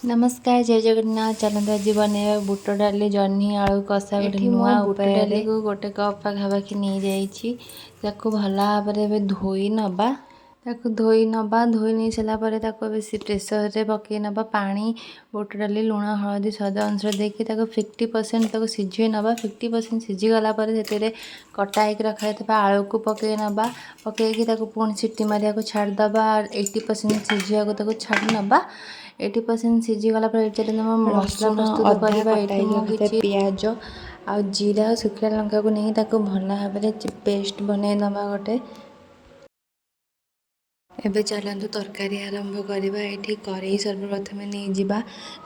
ନମସ୍କାର, ଜୟ ଜଗନ୍ନାଥ। ଚାଲନ୍ତୁ ଆଜି ବନେଇବା ବୁଟ ଡାଲି ଜହ୍ନି ଆଳୁ କଷା ଗୋଟେ ଏଠି ମୁଁ ନୂଆ ବୁଟ ଉପାୟରେ। ଡାଲିକୁ ଗୋଟେ କପ୍ ପାଖାପାଖି ନେଇଯାଇଛି। ତାକୁ ଭଲ ଭାବରେ ଏବେ ଧୋଇ ନେବା। ତାକୁ ଧୋଇ ନେବା। ଧୋଇ ନେଇ ସାରିଲା ପରେ ତାକୁ ଏବେ ସେ ପ୍ରେସରରେ ପକାଇ ନେବା। ପାଣି, ବୁଟ ଡାଲି, ଲୁଣ, ହଳଦୀ ସ୍ୱାଦ ଅନୁସାରେ ଦେଇକି ତାକୁ 50% ତାକୁ ସିଝେଇ ନେବା। 50% ସିଝିଗଲା ପରେ ସେଥିରେ କଟା ହେଇକି ରଖାଯାଇଥିବା ଆଳୁକୁ ପକାଇ ନେବା। ପକାଇକି ତାକୁ ପୁଣି ସିଟି ମାରିବାକୁ ଛାଡ଼ିଦେବା। 80% ସିଝିବାକୁ ତାକୁ ଛାଡ଼ି ନେବା। 80% ସିଝିଗଲା ପରେ ଏଠି ଆମେ ମସଲା ରସୁଣ, ପ୍ରସ୍ତୁତ ଅଦା, କରିବା। କଟା ଏଠି ହେଇକି ମୁଁ ରଖିଥିବା କିଛି ପିଆଜ ଆଉ ଜିରା ଆଉ ଶୁଖିଲା ଲଙ୍କାକୁ ନେଇ ତାକୁ ଭଲ ଭାବରେ ପେଷ୍ଟ ବନେଇ ନେବା ଗୋଟେ। ଏବେ ଚାଲନ୍ତୁ ତରକାରୀ ଆରମ୍ଭ କରିବା। ଏଠି କରେଇ ସର୍ବପ୍ରଥମେ ନେଇଯିବା।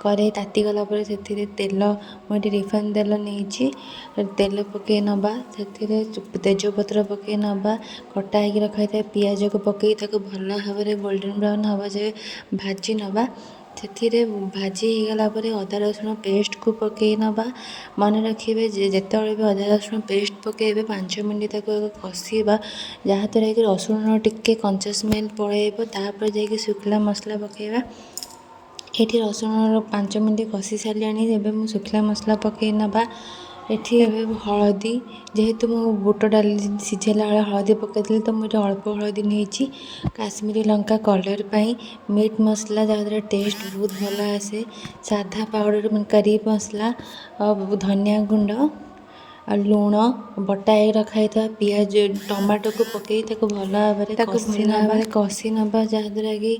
କରେଇ ତାତିଗଲା ପରେ ସେଥିରେ ତେଲ, ମୁଁ ଏଠି ରିଫାଇନ୍ ତେଲ ନେଇଛି, ତେଲ ପକାଇ ନେବା। ସେଥିରେ ତେଜପତ୍ର ପକାଇ ନେବା। କଟା ହେଇକି ରଖା ହେଇଥିବା ପିଆଜକୁ ପକାଇ ତାକୁ ଭଲ ଭାବରେ ଗୋଲ୍ଡେନ୍ ବ୍ରାଉନ୍ ହେବା ଯାଏ ଭାଜି ନେବା। ସେଥିରେ ଭାଜି ହେଇଗଲା ପରେ ଅଦା ରସୁଣ ପେଷ୍ଟକୁ ପକାଇ ନେବା। ମନେ ରଖିବେ ଯେ ଯେତେବେଳେ ବି ଅଦା ରସୁଣ ପେଷ୍ଟ ପକାଇବେ, 5 ମିନିଟ୍ ତାକୁ ଆଗ କଷିବା, ଯାହାଦ୍ୱାରା କି ରସୁଣର ଟିକେ କଞ୍ଚା ସ୍ମେଲ୍ ପଳାଇବ। ତାପରେ ଯାଇକି ଶୁଖିଲା ମସଲା ପକାଇବା। ଏଠି ରସୁଣର 5 ମିନିଟ୍ କଷି ସାରିଲାଣି। ଏବେ ମୁଁ ଶୁଖିଲା ମସଲା ପକାଇ ନେବା। ଏଠି ଏବେ ହଳଦୀ, ଯେହେତୁ ମୁଁ ବୁଟ ଡାଲି ସିଝେଇଲା ବେଳେ ହଳଦୀ ପକାଇଥିଲି, ତ ମୁଁ ଏଠି ଅଳ୍ପ ହଳଦୀ ନେଇଛି। କାଶ୍ମୀରୀ ଲଙ୍କା କଲର୍ ପାଇଁ, ମିଟ୍ ମସଲା ଯାହାଦ୍ୱାରା ଟେଷ୍ଟ ବହୁତ ଭଲ ଆସେ, ସାଧା ପାଉଡ଼ର ମାନେ କରି ମସଲା, ଆଉ ଧନିଆ ଗୁଣ୍ଡ ଆଉ ଲୁଣ, ବଟା ହେଇକି ରଖା ହେଇଥିବା ପିଆଜ, ଟମାଟୋକୁ ପକାଇ ତାକୁ ଭଲ ଭାବରେ ତାକୁ କଷି ଭଲ ନେବା। ଭାବରେ କଷି ନେବା, ଯାହାଦ୍ୱାରା କି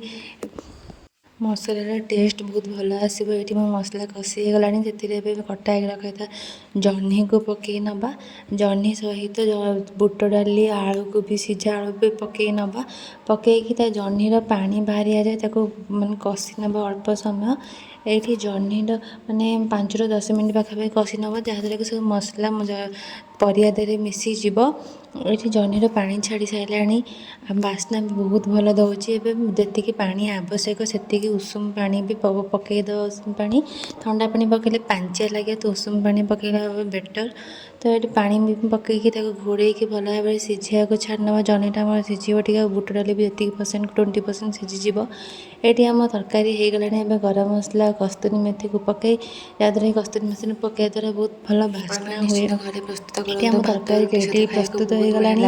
ମସଲାର ଟେଷ୍ଟ ବହୁତ ଭଲ ଆସିବ। ଏଇଠି ମୋ ମସଲା କଷି ହେଇଗଲାଣି। ସେଥିରେ ଏବେ କଟା ହେଇକି ରଖା ହେଇଥିବା ଜହ୍ନିକୁ ପକାଇ ନେବା। ଜହ୍ନି ସହିତ ବୁଟ ଡାଲି, ଆଳୁକୁ ବି, ସିଝା ଆଳୁ ବି ପକାଇ ନେବା। ପକାଇକି ତା ଜହ୍ନିର ପାଣି ବାହାରିବା ଯାଏ ତାକୁ ମାନେ କଷି ନେବା ଅଳ୍ପ ସମୟ। ଏଇଠି ଜହ୍ନିର ମାନେ 5ରୁ 10 ମିନିଟ୍ ପାଖାପାଖି କଷି ନେବା, ଯାହାଦ୍ୱାରା କି ସବୁ ମସଲା ପରିବା ଦେହରେ ମିଶିଯିବ। ଏଇଠି ଜହ୍ନିର ପାଣି ଛାଡ଼ି ସାରିଲାଣି ଆଉ ବାସ୍ନା ବି ବହୁତ ଭଲ ଦେଉଛି। ଏବେ ଯେତିକି ପାଣି ଆବଶ୍ୟକ ସେତିକି ଉଷୁମ ପାଣି ବି ପକାଇଦେବା। ଉଷୁମ ପାଣି, ଥଣ୍ଡା ପାଣି ପକାଇଲେ ପାଣିଚିଆ ଲାଗେ, ତ ଉଷୁମ ପାଣି ପକାଇଲେ ବେଟର୍। ତ ଏଠି ପାଣି ବି ପକାଇକି ତାକୁ ଘୋଡ଼େଇକି ଭଲ ଭାବରେ ସିଝିବାକୁ ଛାଡ଼ି ନେବା। ଜହ୍ନିଟା ଆମର ସିଝିବ ଟିକେ ଆଉ ବୁଟ ଡାଲି ବି ଯେତିକି ପରସେଣ୍ଟ, 20% ସିଝିଯିବ। ଏଇଠି ଆମ ତରକାରୀ ହେଇଗଲାଣି। ଏବେ ଗରମ ମସଲା, କସ୍ତୁରୀ ମେଥିକୁ ପକାଇ, ଯାହାଦ୍ୱାରା କି କସ୍ତୁରୀ ମେଥିକୁ ପକାଇବା ଦ୍ୱାରା ବହୁତ ଭଲ ଆପଣମାନେ ବାସ୍ନା ହୁଏ। ନିଶ୍ଚିନ୍ତ ଘରେ ପ୍ରସ୍ତୁତ ଏଠି କରନ୍ତୁ। ଆମ ଭାତ ତରକାରୀ ରୁଟି ରେଡ଼ି ସହିତ ଖାଇବାକୁ ପ୍ରସ୍ତୁତ ବହୁତ ବଢ଼ିଆ ହେଇଗଲାଣି।